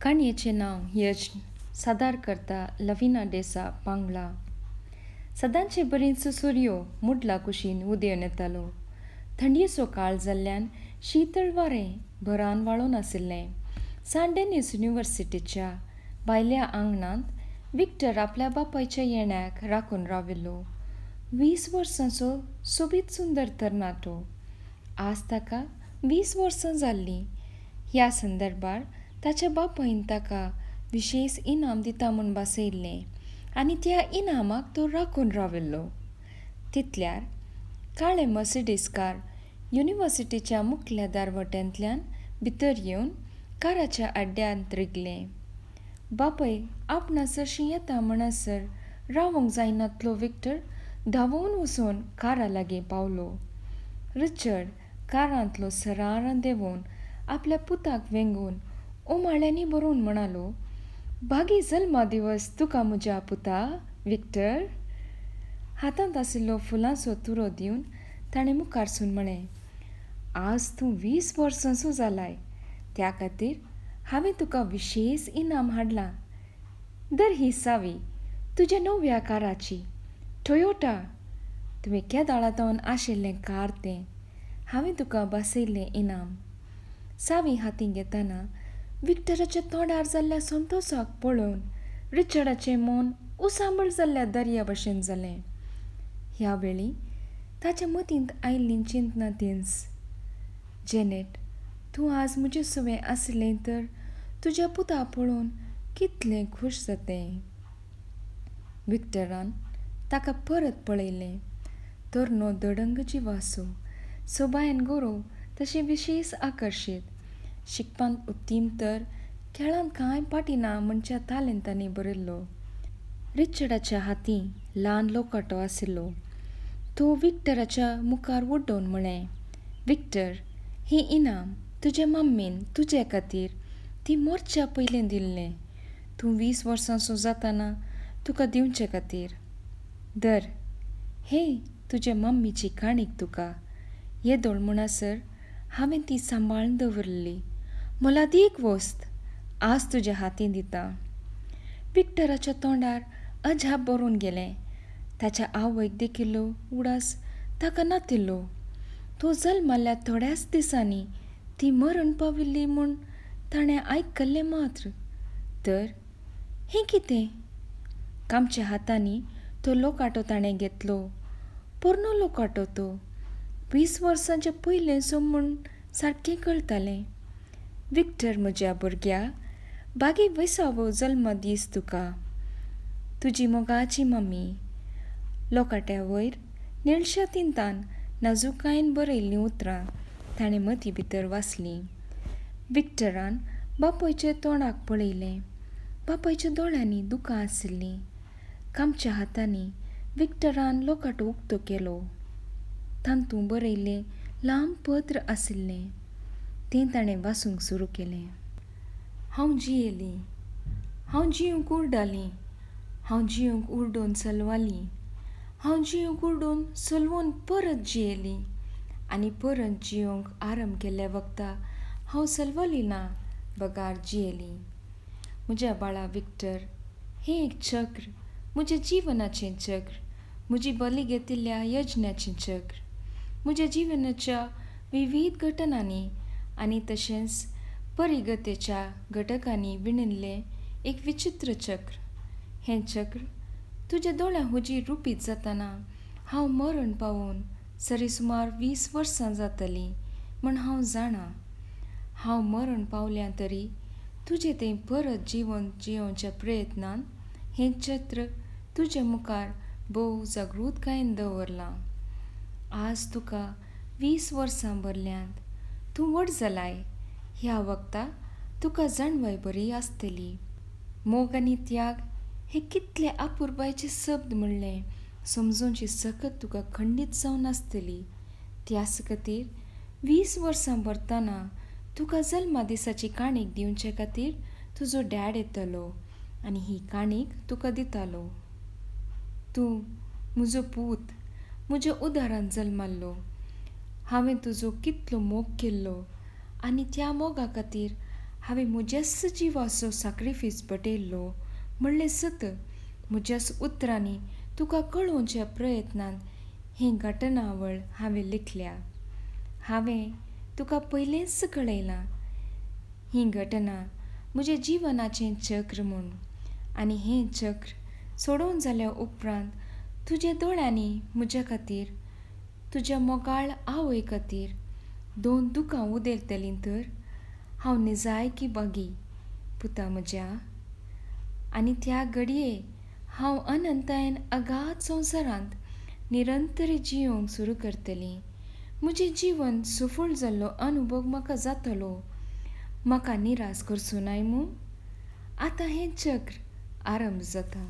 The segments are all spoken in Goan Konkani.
काणयेचें नांव यज्ञ. सादर करता लविना डेसा, पांगळा. सदांचे बरींच सुर्यो मुडला कुशीन उदेवन येतालो. थंडयेचो काळ जाल्ल्यान शीतळ वारें भरान व्हाळोन आशिल्लें. सांत डेनीस युनिव्हर्सिटीच्या भायल्या आंगणांत विक्टर आपल्या बापायच्या येण्याक राखून राविल्लो. 20 वर्सांचो सोबीत सुंदर तरणाटो. आज ताका 20 वर्सां जाल्लीं. ह्या संदर्भार ताच्या बापायन ताका विशेश इनाम दिता म्हूण भासयिल्लें आनी त्या इनामाक तो राखून राविल्लो. तितल्यार काळें मर्सिडीस कार युनिव्हर्सिटीच्या मुखल्या दारवट्यांतल्यान भितर येवन काराच्या आड्ड्यांत रिगलें. बापय आपणा सरशीं येता म्हणसर रावंक जायनातलो विक्टर धांवून वचून कारा लागीं पावलो. रिचर्ड कारांतलो सरारां देंवोवन आपल्या पुताक वेंगोवन उमाळ्यांनी भरून म्हणालो, भागी जल्मा दिवस तुका म्हज्या पुता, विक्टर. हातांत आशिल्लो फुलांचो तुरो दिवन ताणें मुखारसून म्हळें, आज तूं 20 वर्सांचो जालाय, त्या खातीर हांवें तुका विशेश इनाम हाडलां. दर ही सावी तुज्या नव्या काराची, टोयोटा. तुवें केदाळा आशिल्लें कार तें. हांवें तुका भासयल्लें इनाम. सावी हातीं घेतना विक्टराच्या तोंडार जाल्ल्या संतोशाक पळोवन रिचर्डाचें मन उसांबळ जाल्ल्या दर्या भशेन जालें. ह्या वेळी ताच्या मतींत आयिल्लीं चिंतना तींच. जेनेट, तूं आज म्हजे सुवें आसलें तर तुज्या पुता पळोवन कितलें खूश जातें. विक्टरान ताका परत पळयलें. तरनो दडंग जिवासो, सोबायन गोरो, तशें विशेश आकर्शीत, शिकपांत उत्तीम तर खेळांत कांय पाटी ना म्हणच्या तालेंतांनी बरयल्लो. रिचर्डाच्या हातीं ल्हान लोकाटो आशिल्लो. तो विक्टराच्या मुखार उड्डोवन म्हळें, विक्टर, हें इनाम तुजे मम्मीन तुजे खातीर ती मोरच्या पयलें दिल्लें. तूं 20 वर्सांचो जाताना तुका दिवचे खातीर. दर, हे तुजे मम्मीची काणीक तुका. येदोळ म्हणसर हांवें ती सांबाळून दवरली. मोलादीक वस्त आज तुज्या हातीं दिता. विक्टराच्या तोंडार अजाप भरून गेलें. ताच्या आवयक देखिल्लो उडास ताका नातिल्लो. तो जल्माल्ल्या थोड्याच दिसांनी ती मरण पाविल्ली म्हूण ताणें आयकल्लें मात्र. तर हें कितें? कामच्या हातांनी तो लोकाटो ताणें घेतलो. पोरनो लोकाटो तो. 20 वर्सांच्या पयलेंसो म्हूण सारकें कळटालें. विक्टर म्हज्या भुरग्या, बागी विसावो जल्म दीस तुका. तुजी मोगाची मम्मी. लोकाट्या वयर निळश्या तिंतान नाजुकायेन बरयल्लीं उतरां ताणें मती भितर वाचलीं. विक्टरान बापायच्या तोंडाक पळयलें. बापायच्या दोळ्यांनी दुकां आशिल्लीं. कामच्या हातांनी विक्टरान लोकाटो उक्तो केलो. तातूंत बरयल्लें लांब पत्र आशिल्लें. तें ताणें वाचूंक सुरू केलें. हांव जियेलीं. हांव जिवंक उरडालीं. हांव जिवंक उरडोवन सलवालीं. हांव जिवंक उरडोवन सलवून परत जियेलीं. आनी परत जिवंक आरंभ केल्ल्या वखता हांव सलवली ना बगार जियेलीं. म्हज्या बाळा विक्टर, हें एक चक्र, म्हज्या जिवनाचें चक्र, म्हजी बली घेतिल्ल्या यज्ञाचें चक्र. म्हज्या जिवनाच्या विविध घटनांनी आनी तशेंच परिगतेच्या घटकांनी विणिल्लें एक विचित्र चक्र. हें चक्र तुज्या दोळ्यां हुजीर रुपीत जातना हांव मरण पावून सरी सुमार 20 वर्सां जातलीं म्हूण हांव जाणा. हांव मरण पावल्यां तरी तुजें तें परत जिवन जियोवच्या प्रयत्नान हें चक्र तुज्या मुखार भोव जागृतकायेन दवरलां. आज तुका 20 वर्सां भरल्यांत. तूं व्हड जालाय. ह्या वखता तुका जाणवाय बरी आसतली. मोग आनी त्याग हे कितले अपुरबायेचे शब्द म्हणलें समजोवची सकत तुका खंडीत जावन आसतली. त्याच खातीर 20 वर्सां भरतना तुका जल्मा दिसाची काणीक दिवचे खातीर तुजो डॅड येतलो आनी ही काणीक तुका दितालो. तूं म्हजो पूत, म्हज्या उदारान जल्माल्लो. हांवें तुजो कितलो मोग केल्लो आनी त्या मोगा खातीर हांवें म्हज्याच जिवाचो साक्रिफीस पटयल्लो म्हणलें सत म्हज्याच उतरांनी तुका कळोवच्या प्रयत्नांत ही घटनावळ हांवें लिखल्या. हांवें तुका पयलेंच कळयलां, ही घटना म्हज्या जिवनाचें चक्र म्हूण, आनी हें चक्र सोडोवन जाल्या उपरांत तुज्या दोळ्यांनी म्हज्या खातीर, तुज्या मोगाळ आवय खातीर दोन दुकां उदेलतलीं तर हांव निजायकी बागी पुता म्हज्या. आनी त्या घडये हांव अनंतायन अगाध संवसारांत निरंतर जियोंक सुरू करतली. म्हजें जीवन सफळ जाल्लो अनुभव म्हाका जातलो. म्हाका निराश करचो नाय मूं? आतां हें चक्र आरंभ जाता.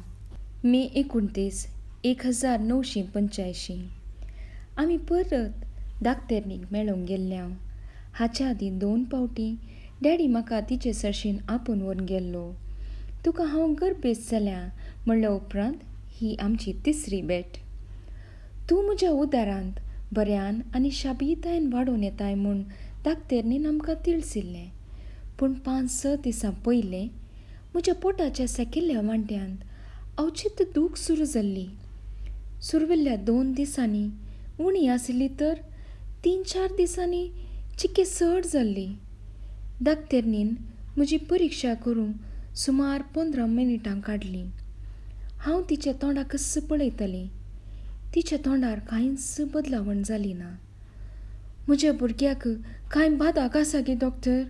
मे 29 1985. आमी परत दाक्तेरणीक मेळोंक गेल्ल्या. हाच्या आदीं 2 फावटीं डॅडी म्हाका तिचे सरशीन आपोवन व्हरून गेल्लो. तुका हांव गर्भेस्त जाल्या म्हणल्या उपरांत ही आमची तिसरी भेट. तूं म्हज्या उदारांत बऱ्यान आनी शाबीतायेन वाडोवन येताय म्हूण दाक्तेरणीन आमकां तिळसिल्लें. पूण 5-6 दिसां पयलें म्हज्या पोटाच्या सकयल्या वांट्यांत अवचित दूख सुरू जाल्ली. सुरविल्ल्या 2 दिसांनी उणी आशिल्ली तर 3-4 दिसांनी चिके चड जाल्ली. दाक्तेरणीन म्हजी परिक्षा करूंक सुमार 15 मिनटां काडलीं. हांव तिच्या तोंडाकच पळयतालीं. तिच्या तोंडार कांयच बदलावण जाली ना. म्हज्या भुरग्याक कांय बादाक आसा गे डॉक्टर?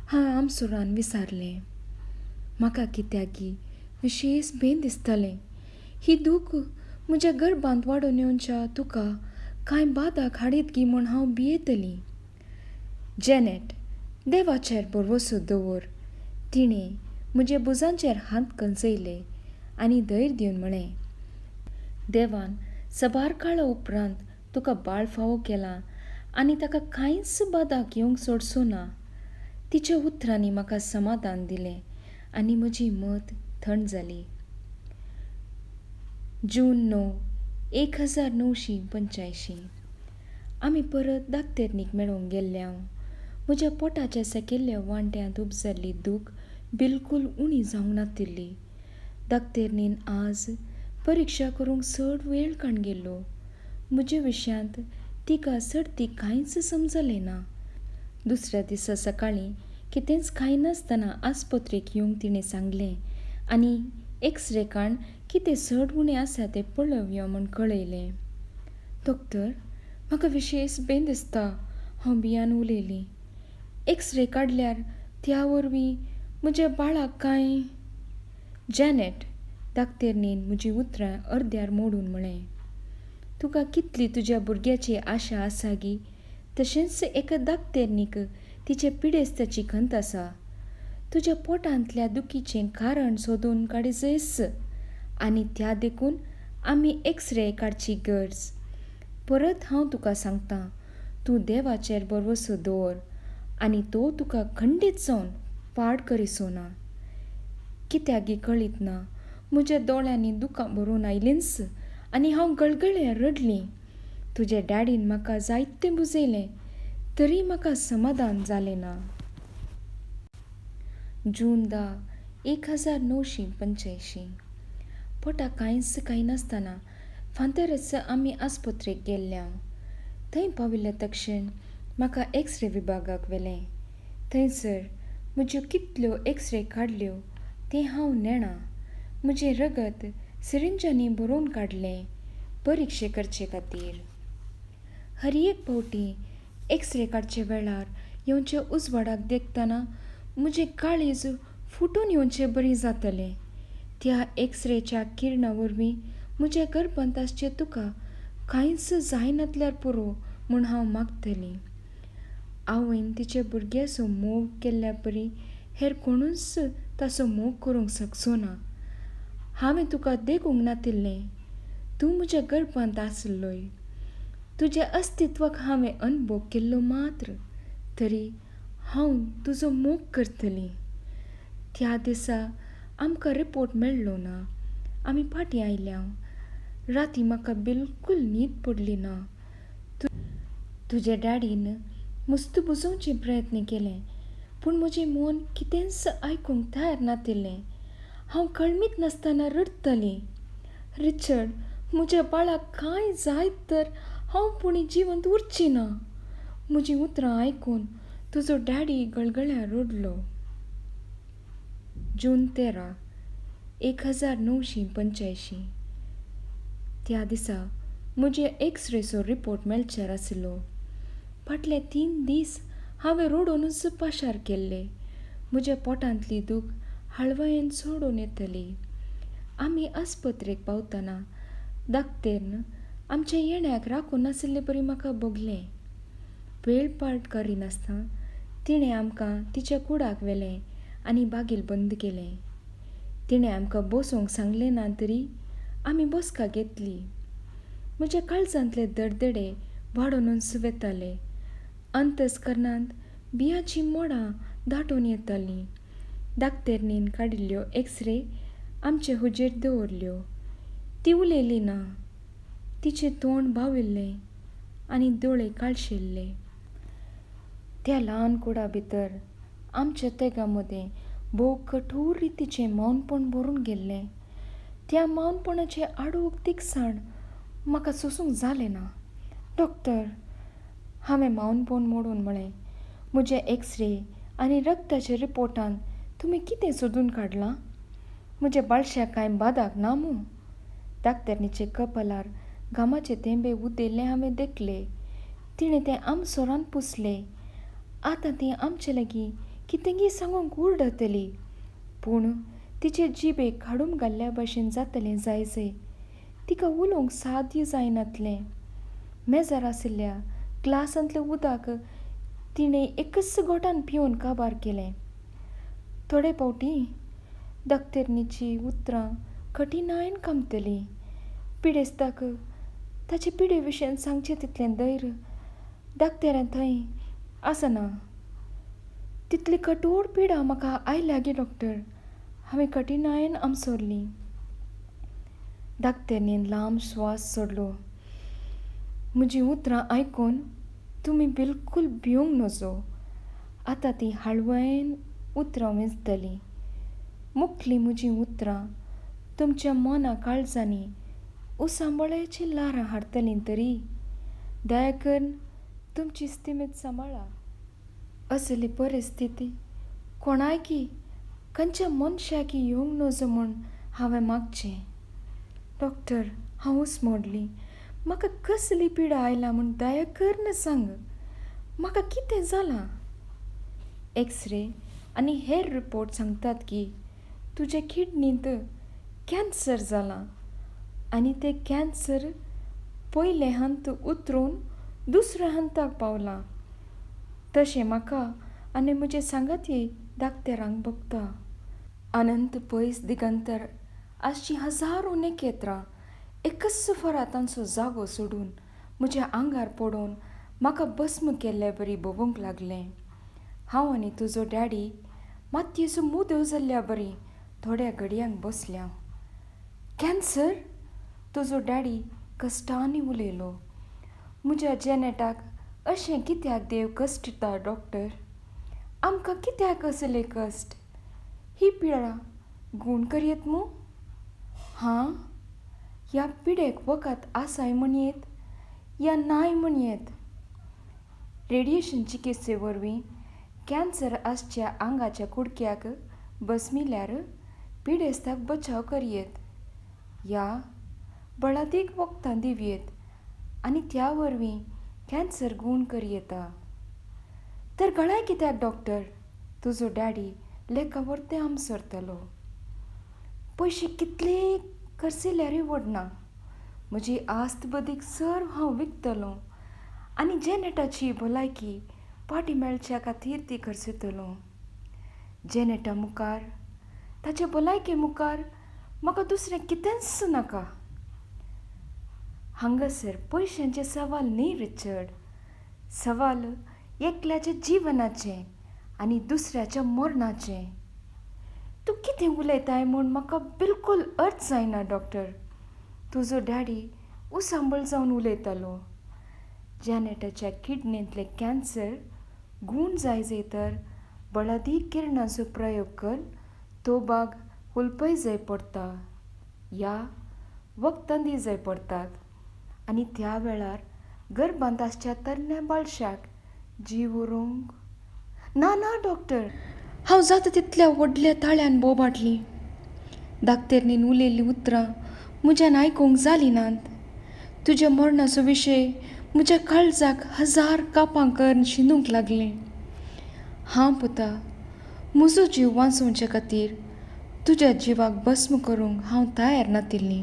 हांवें आमसुरान विचारलें. म्हाका कित्याक विशेश भेन दिसतालें. ही दूख म्हज्या गर्भांत वाडोवन येवच्या तुका कांय बादाक हाडीत गी म्हूण हांव भियेतलीं. जॅनेट, देवाचेर भरवसो दवर. तिणें म्हज्या भुजांचेर हात कंचयले आनी धैर्य दिवन म्हळें, देवान सबार काळा उपरांत तुका बाळ फावो केलां आनी ताका कांयच बादाक येवंक सोडचो ना. तिच्या उतरांनी म्हाका समाधान दिलें आनी म्हजी मत थंड जाली. जून 9 1985. आमी परत दाक्तेरणीक मेळोंक गेल्ल्या. म्हज्या पोटाच्या सकयल्या वांट्यांत उपजाल्ली दूख बिलकूल उणी जावंक नातिल्ली. दाक्तेरणीन आज परिक्षा करूंक चड वेळ काण गेल्लो. म्हज्या विशयांत तिका सडती कांयच समजलें ना. दुसऱ्या दिसा सकाळीं कितेंच खायनासतना आस्पत्रेक येवंक तिणें सांगलें आनी एक्सरे काण कितें चड उणें आसा तें पळोवया म्हूण कळयलें. डॉक्टर, म्हाका विशेश बेन दिसता, हांव भियान उलयलीं. एक्सरे काडल्यार त्या वरवीं म्हज्या बाळाक कांय? जॅनेट, दाक्तेरणीन म्हजीं उतरां अर्द्यार मोडून म्हळें, तुका कितली तुज्या भुरग्याची आशा आसा गी, तशेंच एका दाक्तेरणीक तिचे पिडेस्ताची खंत आसा. तुज्या पोटांतल्या दुखीचें कारण सोदून काडिजयस आनी त्या देखून आमी एक्सरे काडची गरज. परत हांव तुका सांगतां, तूं देवाचेर भरवसो दवर आनी तो तुका खंडीत जावन पाड करिसो ना. कित्याक कळीत ना, म्हज्या दोळ्यांनी दुकां भरून आयलींच आनी हांव गळगळ्यां रडलीं. तुज्या डॅडीन म्हाका जायतें बुजयलें तरी म्हाका समाधान जालें ना. जून 10 1985. पोटाक कांयच खायनासतना फांतरच आमी आस्पत्रेक गेल्ल्या. थंय पाविल्ल्या तक्षण म्हाका एक्सरे विभागाक व्हेलें. थंयसर म्हज्यो कितल्यो एक्सरे काडल्यो तें हांव नेणा. म्हजें रगत सिरिंजांनी भरोवन काडलें परिक्षे करचे खातीर. हर एक फावटी एक्सरे काडचे वेळार येवचे उजवाडाक देखतना म्हजें काळीज फुटून येवचे बरी जातलें. त्या एक्सरेच्या किरणां वरवीं म्हज्या गर्भांत आसचें तुका कांयच जायनातल्यार पुरो म्हूण हांव मागतलीं. आवयन तिच्या भुरग्याचो मोग केल्ल्या परी हेर कोणूच ताचो मोग करूंक शकचो ना. हांवें तुका देखूंक नातिल्लें. तूं म्हज्या गर्भांत आसलोय. तुज्या अस्तित्वाक हांवें अनुभव केल्लो मात्र, तरी हांव तुजो मोग करतलीं. त्या दिसा आमकां रिपोर्ट मेळ्ळो ना. आमी फाटीं आयल्या. राती म्हाका बिलकूल न्हीद पडली ना. तुज्या डॅडीन मुस्त बुजोवचे प्रयत्न केले, पूण म्हजें मन कितेंच आयकूंक तयार नातिल्लें. हांव कळमीत नासतना रडटलीं. रिचर्ड, म्हज्या बाळाक कांय जायत तर हांव पुणी जिवंत उरची ना. म्हजीं उतरां आयकून तुजो डॅडी गळगळ्यां रडलो. जून 13, 1985. त्या दिसा म्हजे एक्सरेचो रिपोर्ट मेळचेर आशिल्लो. फाटले 3 दीस हांवें रडोनूच पाशार केल्ले. म्हज्या पोटांतली दूख हाळवायेन सोडून येतली. आमी आस्पत्रेक पावतना दाक्तेरन आमच्या येण्याक राखून नाशिल्ले परी म्हाका भोगलें. वेळ पाट करिनासतना तिणें आमकां तिच्या कुडाक व्हेलें आनी बागील बंद केलें. तिणें आमकां बसोवंक सांगलें ना तरी आमी बसका घेतली. म्हज्या काळजांतले दडदडे वाडोवनूच वेताले. अंतस्करणांत बियांचीं मोडां दाटून येतालीं. दाक्तेरणीन काडिल्ल्यो एक्सरे आमचे हुजेर दवरल्यो. ती उलयली ना. तिचें तोंड बाविल्लें आनी दोळे काळशिल्ले. त्या ल्हान कुडा भितर आमच्या तेगां मदें भोव कठोर रितीचें मौनपण भरून गेल्लें. त्या मौनपणाचें आडोवक तिकसाण म्हाका सोसूंक जालें ना. डॉक्टर, हांवें मौनपण मोडून म्हळें, म्हजे एक्सरे आनी रक्ताच्या रिपोर्टान तुमी कितें सोदून काडलां? म्हज्या बाळशाक कांय बादाक ना मूं? दाक्तेरणीचे कपलार घामाचे थेंबे उदेल्ले हांवें देखले. तिणें तें आमसोरान पुसले. आतां ती आमचे लागीं कितेंगी सांगूंक उरडतली. पूण तिचे जिबेक खाडूम घाल्ल्या भशेन जातलें जायजय. तिका उलोवंक साध्य जायनातलें. मेजार आशिल्ल्या ग्लासांतलें उदक तिणें एकच घोटान पिवन काबार केलें. थोडे फावटी दाक्तेरणीची उतरां कठिणायेन कामतलीं. पिडेस्ताक ताचे पिडे विशयान सांगचें तितलें धैर्य दाक्तेरां थंय आसना. तितली कठोर पिडा म्हाका आयल्या गे डॉक्टर, हांवें कठिणायेन आमसोरली. दाक्तेरणीन लांब श्वास सोडलो. म्हजीं उतरां आयकून तुमी बिलकूल भिवंक नजो. आतां ती हाळवायेन उतरां वेंचतलीं. मुखलीं म्हजीं उतरां तुमच्या मना काळजांनी उसांबळ्याचीं ल्हारां हाडटलीं तरी दया करून तुमची स्थिमीत सांबाळा. असली परिस्थिती कोणायकी खंयच्या मनशाकी येवंक नजो म्हूण हांवें मागचें. डॉक्टर, हांवूच मोडली. म्हाका कसली पिडा आयला म्हूण दया करून सांग. म्हाका कितें जालां? एक्सरे आनी हेर रिपोर्ट सांगतात की तुज्या किडनींत कॅन्सर जालां आनी तें कॅन्सर पयलें हंत उतरून दुसऱ्या हंताक पावलां. तशें म्हाका आनी म्हजे सांगाती दाक्तेरांक भोगता. अनंत पयस दिगंतर आसचीं हजारो नखेत्रां एकच फरा तांचो जागो सोडून म्हज्या आंगार पडून म्हाका भस्म केल्ले बरी भोगूंक लागलें. हांव आनी तुजो डॅडी मातयेचो मुदो जाल्ल्या बरी थोड्या घडयांक बसल्या. कॅन्सर? तुजो डॅडी कश्टांनी उलयलो. म्हज्या जेनेटाक अशें कित्याक देव कश्ट दिता डॉक्टर? आमकां कित्याक असले कश्ट? ही पिडा गूण करयेत मूं? हां, ह्या पिडेक वखद आसाय म्हणयेत या नाय म्हणयेत. रेडिएशन चिकित्से वरवीं कॅन्सर आसच्या आंगाच्या कुडक्याक बसमिल्यार पिडेस्ताक बचाव करयेत या बळादीक वखदां दिवयेत आनी त्या वरवीं कॅन्सर गूण करयेता. तर गळाय कित्याक डॉक्टर? तुजो डॅडी लेखा वरतें आमसरतलो. पयशे कितले खर्चिल्यारूय व्हडना. म्हजी आस्त बदीक सर्व हांव विकतलो आनी जेनेटाची भलायकी पाटी मेळच्या खातीर ती खर्चितलो. जेनेटा मुखार, ताचे भलायके मुखार म्हाका दुसरें कितेंच नाका. हांगासर पयशांचें सवाल न्ही रिचर्ड, सवाल एकल्याच्या जिवनाचें आनी दुसऱ्याच्या मरणाचें. तूं कितें उलयताय म्हूण म्हाका बिलकूल अर्थ जायना डॉक्टर. तुजो डॅडी उसांबळ जावन उलयतालो. जॅनेटाच्या किडनींतलें कॅन्सर गूण जायजे तर बळादीक किरणांचो प्रयोग करून तो भाग हुलपय जाय पडटा या वखदां दी जाय पडटात आनी त्या वेळार गर्भांत आसच्या तरण्या बाळशाक जीव उरूंक ना. ना डॉक्टर, हांव जाता तितल्या व्हडल्या ताळ्यान बोबाटली. दाक्तेरणीन उलयल्लीं उतरां म्हज्यान आयकूंक जालीं नात. तुज्या मरणाचो विशय म्हज्या काळजाक हजार कापां करून शिंदूंक लागलें. हां पुता, म्हजो जीव वांचोवचे खातीर तुज्या जिवाक भस्म करूंक हांव तयार नातिल्ली.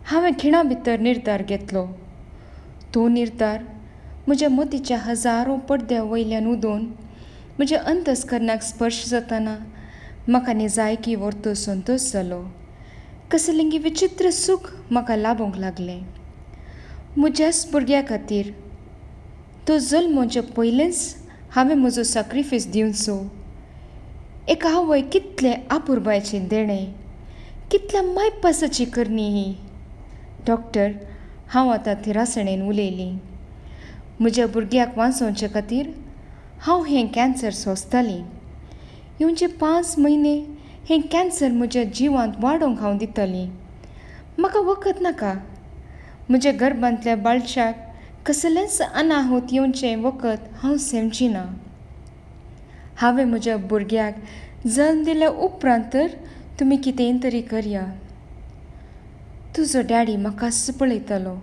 हांवें खिणा भितर निर्धार घेतलो. तो निर्धार म्हज्या मतीच्या हजारो पडद्या वयल्यान उदोवन म्हज्या अंतस्करणाक स्पर्श जाताना म्हाका निजायकी वर्तो संतोश जालो. कसलेंगी विचित्र सूख म्हाका लाबूंक लागलें. म्हज्याच भुरग्या खातीर तो जल्मोवचे पयलेंच हांवें म्हजो साक्रिफीस दिवचो. एका आवय कितलें आपुरबायचें देणें, कितल्या मायपासाची करणी ही. डॉक्टर, हांव आतां थिरासणेन उलयली. म्हज्या भुरग्याक वांचोवचे खातीर हांव हें कॅन्सर सोंसतालीं. येवचे 5 म्हयने हें कॅन्सर म्हज्या जिवांत वाडोवंक हांव दितालीं. म्हाका वखद नाका. म्हज्या गर्भांतल्या बाळशाक कसलेंच अनाहूत येवचें वखद हांव सेमची ना. हांवें म्हज्या भुरग्याक जल्म दिल्या उपरांत तर तुमी कितेंय तरी करया. तुजो डॅडी म्हाकाच पळयतालो.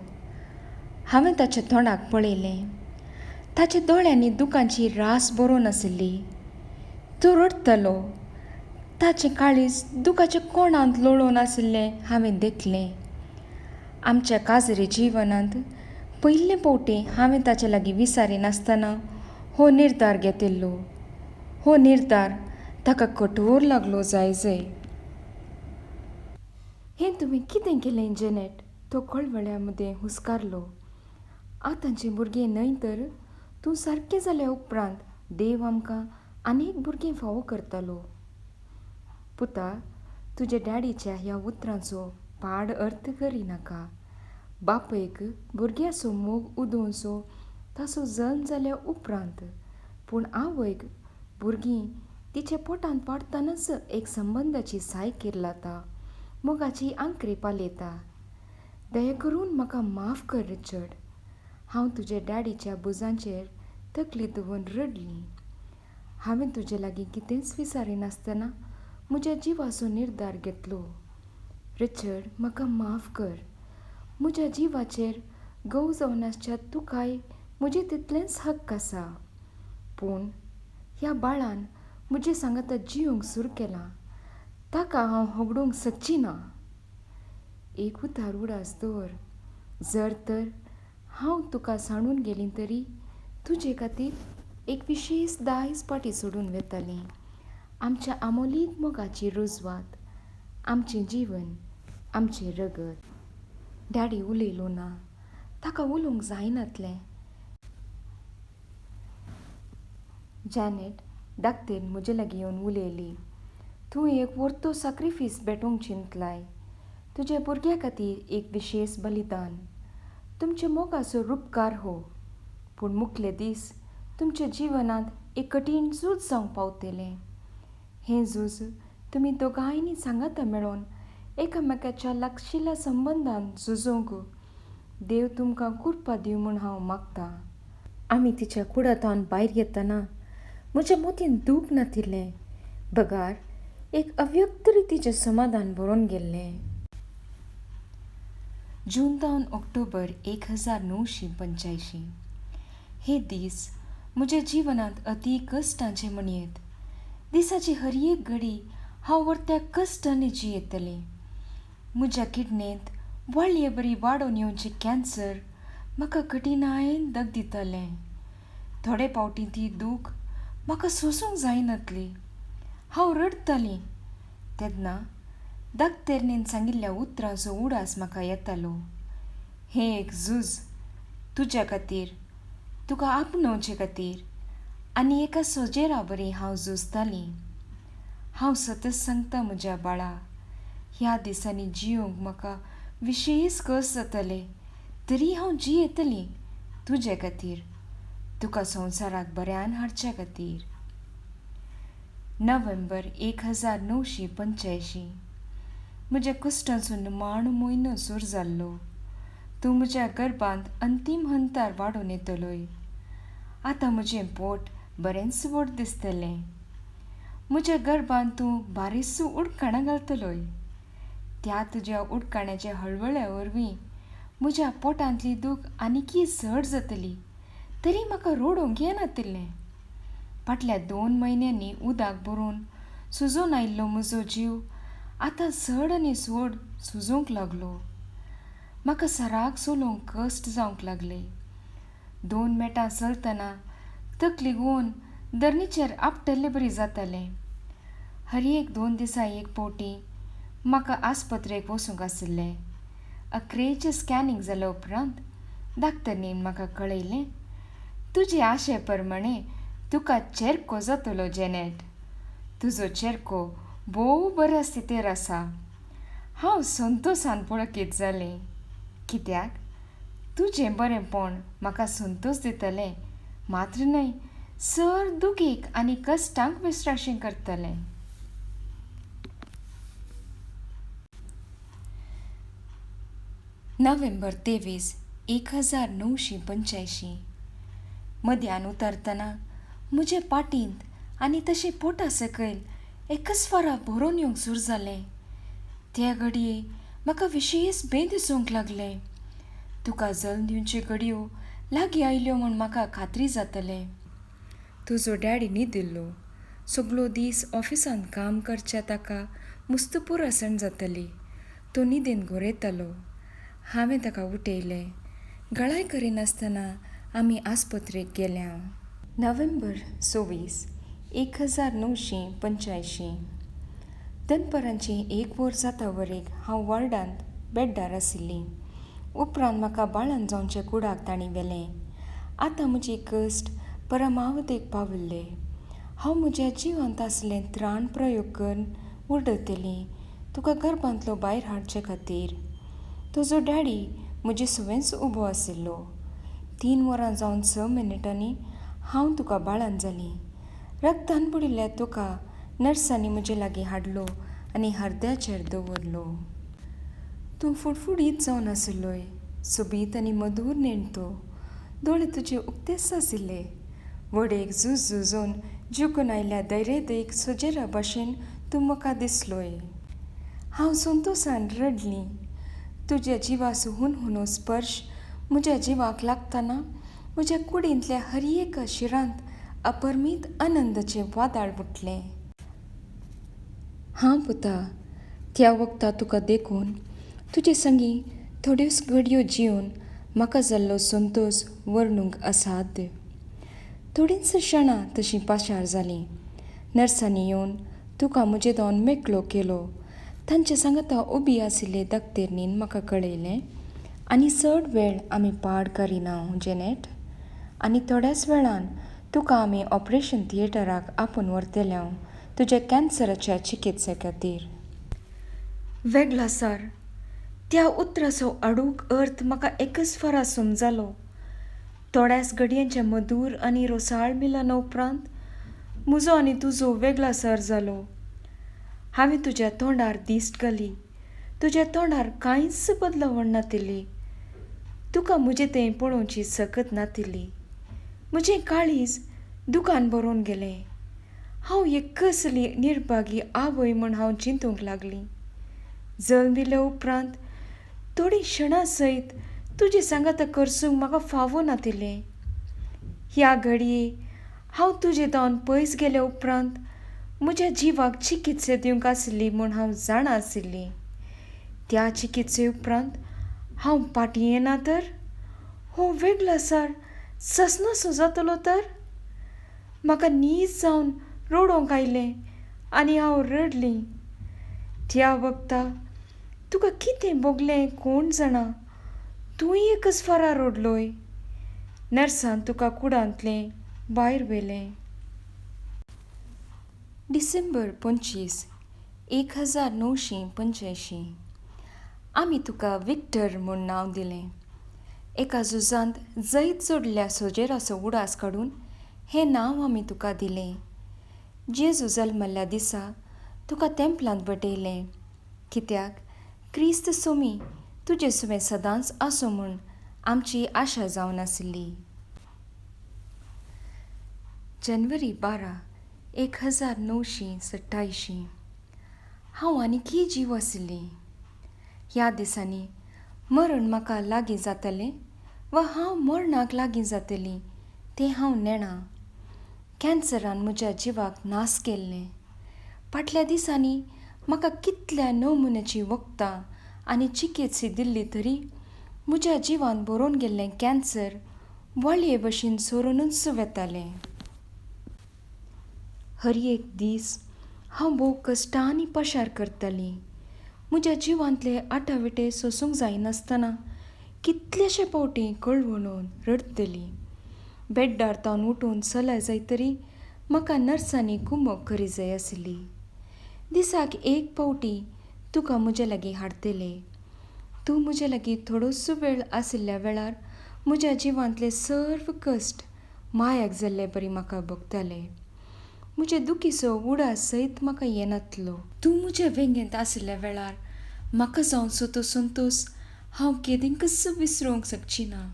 हांवें ताच्या तोंडाक पळयलें. ताच्या दोळ्यांनी दुकांची रास बरोवन आशिल्ली. तो रडटालो. ताचें काळीज दुखाच्या कोणांत लोळून आशिल्लें हांवें देखलें. आमच्या काजरी जिवनांत पयले फावटी हांवें ताचे लागीं विचारिनासतना हो निर्धार घेतिल्लो. हो निर्धार ताका कठोर लागलो जाय जाय. हें तुवें कितें केलें जेनेट? तो कळवळ्या मदें हुस्कारलो. आतांचें भुरगें न्हय तर तूं सारकें जाल्या उपरांत देव आमकां आनीक भुरगें फावो करतालो. पुता, तुज्या डॅडीच्या ह्या उतरांचो पाड अर्थ करिनाका. बापयक भुरग्याचो मोग उदोवचो ताचो जल्म जाल्या उपरांत, पूण आवयक भुरगीं तिच्या पोटांत वाडटनाच एक संबंदाची साय किर्लाता, मोगाची आंकरी पालयता. दया करून म्हाका माफ कर रिचर्ड. हांव तुज्या डॅडीच्या भुजांचेर तकली दवरून रडली. हांवें तुजे लागीं कितेंच विचारिनासतना म्हज्या जिवाचो निर्धार घेतलो. रिचर्ड, म्हाका माफ कर. म्हज्या जिवाचेर घोव जावन आसच्या तुकाय म्हजे तितलेंच हक्क आसा. पूण ह्या बाळान म्हजे सांगाता जिवंक सुरू केलां. ताका हांव होगडूंक सकची ना. एक उतार उडास दवर. जर तर हांव तुका सांडून गेली तरी तुजे खातीर एक विशेश दायज पाटी सोडून वेतालीं. आमच्या आमोलीक मोगाची रुजवात, आमचें जीवन, आमचें रगत. डॅडी उलयलो ना. ताका उलोवंक जायनातलें. जॅनेट, दाक्तेर म्हजे लागीं येवन उलयली. तूं एक वर्तो साक्रिफीस भेटोवंक चिंतलाय. तुज्या भुरग्या खातीर एक विशेश बलिदान. तुमच्या मोगाचो रुपकार हो. पूण मुखले दीस तुमच्या जिवनांत एक कठीण झूज जावंक पावतलें. हें झूज तुमी दोगांयनी सांगाता मेळोवन एकामेकाच्या लागशिल्ल्या संबंदान झुजोवंक देव तुमकां कृपा दिवं म्हूण हांव मागतां. आमी तिच्या कुडांतावन भायर येतना म्हज्या मतीन दूख नातिल्लें, बगार एक अव्यक्त रितीचें समाधान भरून गेल्लें. जून तावन ऑक्टोबर 1985 हे दीस म्हज्या जिवनांत अती कश्टांचे म्हणयेत. दिसाची हर एक घडी हांव वर्त्या कश्टांनी जियेतलें. म्हज्या किडनेंत वाळये बरी वाडोवन येवचें कॅन्सर म्हाका कठिणायेन दग दितालें. थोडे फावटी ती दूख म्हाका सोंसूंक जायनातली. हांव रडटालीं. तेन्ना दाक्तेरणीन सांगिल्ल्या उतरांचो उडास म्हाका येतालो. हें एक झूज तुज्या खातीर, तुका आपणोवचे खातीर आनी एका सोजेरा बरी हांव झुजतालीं. हांव सतत सांगता म्हज्या बाळा, ह्या दिसांनी जियोंक म्हाका विशेश कस जातले, तरी हांव जियेतली तुजे खातीर, तुका संवसाराक बऱ्यान हाडच्या खातीर. नोव्हेंबर 1985. म्हज्या कुश्टांचो निमाणो म्हयनो सुरू जाल्लो. तूं म्हज्या गर्भांत अंतीम हंतार वाडून येतलोय. आतां म्हजें पोट बरेंच व्हड दिसतलें. म्हज्या गर्भांत तूं बारीकसो उडकाणां घालतलोय. त्या तुज्या उडकाण्याच्या हळवळ्या वरवीं म्हज्या पोटांतली दूख आनीकय चड जातली. तरी म्हाका रडूंक येनातिल्लें. फाटल्या 2 म्हयन्यांनी उदक भरून सुजून आयिल्लो म्हजो जीव आतां चड आनी चड सुजूंक लागलो. म्हाका सराक चलोवंक कश्ट जावंक लागले. 2 मेटां चलतना तकली घुंवून धरणीचेर आपटल्ले बरी जातालें. हर एक 2 दिसां एक फावटी म्हाका आस्पत्रेक वचूंक आशिल्लें. अक्रेचें स्कॅनिंग जाल्या उपरांत डाक्टरनीन म्हाका कळयलें, तुजे आशे प्रमाणे तुका चेरको जातलो जेनेट. तुजो चेरको भोव बऱ्या स्थितीर आसा. हांव संतोसान पुळकीत जालें. कित्याक तुजें बरेंपण म्हाका संतोस दितलें मात्र न्हय, सर दुखीक आनी कश्टांक विसराशें करतलें. नोव्हेंबर 23 1985. मध्यान उतरतना म्हजे पाटींत आनी तशें पोटा सकयल एकच फारा भरून येवंक सुरू जालें. त्या घडये म्हाका विशेश बें दिसूंक लागलें. तुका जल्म दिवच्यो घडयो लागीं आयल्यो म्हूण म्हाका खात्री जातलें. तुजो डॅडी न्हिदिल्लो. सगलो दीस ऑफिसांत काम करच्या ताका मुस्त पुरसण जातली. तो न्हिदेन घोरेतालो. हांवें ताका उठयलें. गळाय करिनासतना आमी आस्पत्रेक गेल्या. नोव्हेंबर 26 1985. दनपरांचें 1 वर जाता वरेक हांव वॉर्डांत बेड्डार आशिल्लीं. उपरांत म्हाका बाळान जावचे कुडाक तांणी व्हेलें. आतां म्हजी कश्ट परमावधेक पाविल्ले. हांव म्हज्या जिवांत आसलें त्राण प्रयोग करून उडयतलीं तुका गर्भांतलो भायर हाडचे खातीर. तुजो डॅडी म्हजे सुवेंच उबो आशिल्लो. 3 वरां जावन 6 मिनटांनी हांव तुका बाळान जालीं. रक्तान बुडिल्ल्या तुका नर्सांनी म्हजे लागीं हाडलो आनी हरद्याचेर दवरलो. तूं फुडफुडीत जावन आशिल्लोय. सोबीत आनी मधूर नेणतो. दोळे तुजे उक्तेच आशिल्ले. वडेक झूज झुजून जिखून आयिल्ल्या धैर्यदेक सोजेरा भाशेन तूं म्हाका दिसलोय. हांव संतोसान रडलीं. तुज्या जिवाचो हुनहुनो स्पर्श म्हज्या जिवाक लागतना म्हज्या कुडींतल्या हर एका शिरांत अपरमीत आनंदाचें वादळ उठलें. हां पुता, त्या वखदा तुका देखून तुजे संगी थोड्योच घडयो जिवन म्हाका जाल्लो संतोस वर्णूंक असाध्य. थोडींच क्षणां तशीं पाशार जालीं. नर्सांनी येवन तुका म्हजे दोन मेकळो केलो. तांचे सांगाता उबी आशिल्ले दक्तेरणीन म्हाका कळयलें, आनी चड वेळ आमी पाड करिना जेनेट, आनी थोड्याच वेळान तुका आमी ऑपरेशन थिएटराक आपोवन व्हरतले तुज्या कॅन्सराच्या चिकित्से खातीर. वेगळा सर, त्या उतराचो अडूक अर्थ म्हाका एकच फारा समजालो. थोड्याच घडयांच्या मधूर आनी रोसाळ मिलना उपरांत म्हजो आनी तुजो वेगळा सर जालो. हांवें तुज्या तोंडार दिश्ट घाली. तुज्या तोंडार कांयच बदलावण नातिल्ली. तुका म्हजें तें पळोवची सकत नातिल्ली. म्हजें काळीज दुकान भरून गेलें. हांव एक कसली निर्भागी आवय म्हूण हांव चिंतूंक लागली. जल्म दिल्या उपरांत थोडी क्षणां सयत तुजे सांगाता करसूंक म्हाका फावो नातिल्लें. ह्या घडये हांव तुजे दावन पयस गेल्या उपरांत म्हज्या जिवाक चिकित्सा दिवंक आशिल्ली म्हूण हांव जाणा आशिल्ली. त्या चिकित्से उपरांत हांव फाटीं येना तर हो वेगळो सर ससनसो जातलो तर. म्हाका नीज जावन रडोवंक आयलें आनी हांव रडलीं. त्या वखदा तुका कितें भोगलें कोण जाणा, तूंय एकच फारा रडलोय. नर्सान तुका कुडांतलें भायर व्हेलें. डिसेंबर 25 1985. आमी तुका विक्टर म्हूण नांव दिलें. एका झुजांत जैत जोडल्या सोजेराचो उडास काडून हें नांव आमी तुका दिलें. जेजू जल्मल्ल्या दिसा तुका तेंपलांत बटयलें, कित्याक क्रिस्त सोमी तुजे सुवें सदांच आसूं म्हूण आमची आशा जावन आसली. जनवरी 12, 1987. हांव आनीकय जीव आशिल्ली. ह्या दिसांनी मरण म्हाका लागीं जातलें वा हांव मरणाक लागीं जातली तें हांव नेणा. कॅन्सरान म्हज्या जिवाक नाश केल्लें. फाटल्या दिसांनी म्हाका कितल्या नमुन्याची वखदां आनी चिकित्सा दिल्ली तरी म्हज्या जिवान बरोवन गेल्लें कॅन्सर वळये भशेन सरूनच वेतालें. हर एक दीस हांव भोव कश्टांनी पशार करतालीं. म्हज्या जिवांतले आटाविटे सोसूंक जायनासतना कितलेशे फावटी कळवळून रडटली. बेड्डार तावन उठून चलय जाय तरी म्हाका नर्सांनी कुमक करी जाय आसली. दिसाक एक फावटी तुका म्हजे लागीं हाडटले. तूं म्हजे लागीं थोडोसो वेळ आशिल्ल्या वेळार म्हज्या जिवांतले सर्व कश्ट मायाक जाल्ले बरी म्हाका भोगताले. म्हजे दुखीचो उडास सयत म्हाका येनातलो. तूं म्हज्या वेंगेंत आशिल्ल्या वेळार म्हाका जावचो तो संतोश हांव केदींकच विसरूंक शकची ना.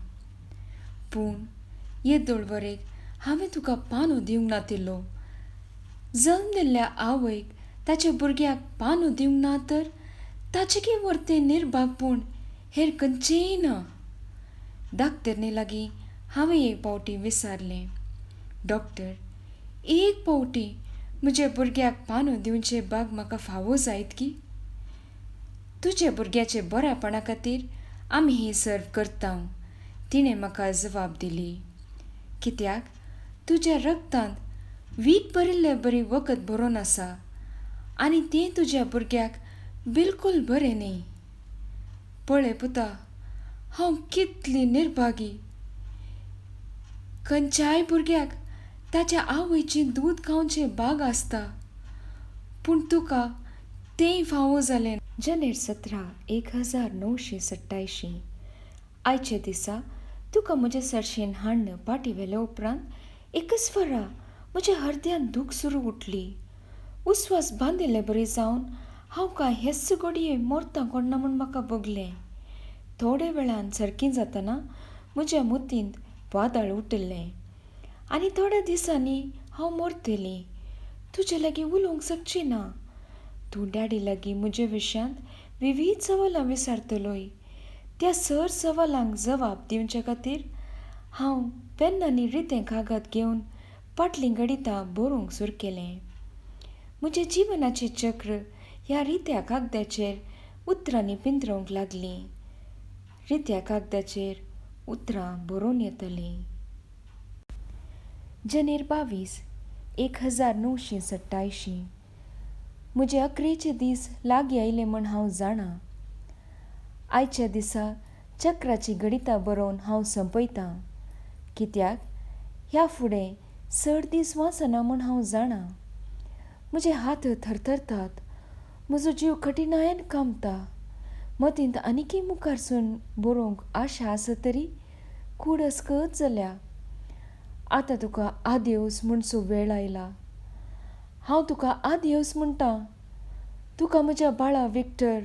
पूण येदोळ वरेक हांवें तुका पानो दिवंक नातिल्लो. जल्म दिल्ल्या आवयक ताच्या भुरग्याक पानो दिवंक ना तर ताचे वरतें निर्भागपूण हेर खंयचेंय ना. डाक्टरनी लागीं हांवें एक फावटी विचारलें, डॉक्टर, एक फावटी म्हज्या भुरग्याक पानो दिवचे बाग म्हाका फावो जायत की? तुज्या भुरग्याचे बऱ्यापणा खातीर आमी हें सर्व करता, तिणें म्हाका जबाब दिली. कित्याक तुज्या रगतांत वीख भरिल्ले बरी वखद भरोन आसा आनी तें तुज्या भुरग्याक बिलकूल बरें न्ही. पळय पुता, हांव कितली निर्भागी. खंयच्याय भुरग्याक ताच्या आवयचें दूद खावचें भाग आसता, पूण तुका तेंय फावो जालें. जानेर 17, 1987. आयच्या दिसा तुका म्हजे सरशेन हाडून पाटी व्हेल्या उपरांत एकच फारा म्हज्या हरद्यान दूख सुरू उठली. उस्वास बांदिल्ले बरी जावन हांव कांय हेच घडये मोरतां कोण्णा म्हूण म्हाका भोगलें. थोडे वेळान सारकें जातना म्हज्या मतींत वादळ उठिल्लें आनी थोड्या दिसांनी हांव मरतली. तुजे लागीं उलोवंक शकची ना. तूं डॅडी लागीं म्हजे विशयांत विवीध सवालां विचारतलोय. त्या सर सवालांक जबाब दिवचे खातीर हांव पेन आनी रितें कागद घेवन फाटलीं गणितां बरोवंक सुरू केलें. म्हजें जिवनाचें चक्र ह्या रित्या कागदाचेर उतरांनी पिंतरोवंक लागलीं. रित्या कागदाचेर उतरां बरोवन येतालीं. जानेर 22, 1987. म्हजे अकरेचे दीस लागीं आयले म्हूण हांव जाणा. आयच्या दिसा चक्राची गणितां बरोवन हांव सोंपयतां, कित्याक ह्या फुडें चड दीस वाचना म्हूण हांव जाणा. म्हजे हात थरथरतात, म्हजो जीव कठिणायेन कामता. मतींत आनीकय मुखारसून बरोवंक आशा आसा तरी कूड अस्कत जाल्या. आतां तुका आदेवस म्हणचो वेळ आयला. हांव तुका आदेवस म्हणटा. तुका म्हज्या बाळा विक्टर,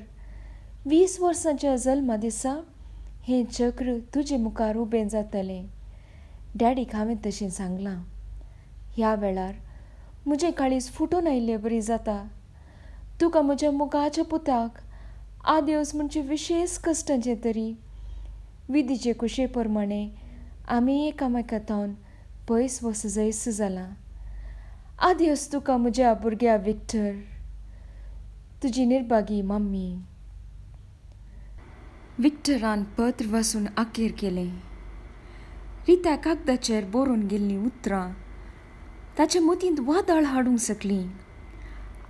20 वर्सांच्या जल्मा दिसा हें चक्र तुजे मुखार उबें जातलें. डॅडीक हांवें तशें सांगलां. ह्या वेळार म्हजें काळीज फुटून आयिल्ले बरी जाता. तुका म्हज्या मोगाच्या पुताक आदेवस म्हणजे विशेश कश्टांचें तरी विधीचे कुशे प्रमाणे आमी एकामेका थावन पयस वच जैस जालां. आदेवस तुका म्हज्या भुरग्या विक्टर. तुजी निर्भागी मम्मी. विक्टरान पत्र वाचून अखेर केलें. रित्या कागदाचेर बरोवन गेल्लीं उतरां ताच्या मतींत वादळ हाडूंक शकलीं.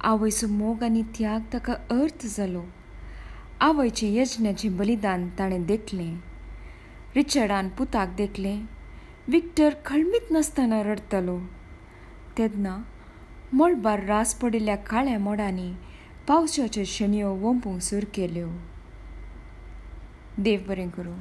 आवयचो मोग आनी त्याग ताका अर्थ जालो. आवयचें यजनाचें बलिदान ताणें देखलें. रिचर्डान पुताक देखलें. विक्टर खळमीत नासतना रडटालो. तेन्ना मळबार रास पडिल्ल्या काळ्या मोडांनी पावसाच्यो शेणयो वोंपूंक सुरू केल्यो. देव बरें करूं.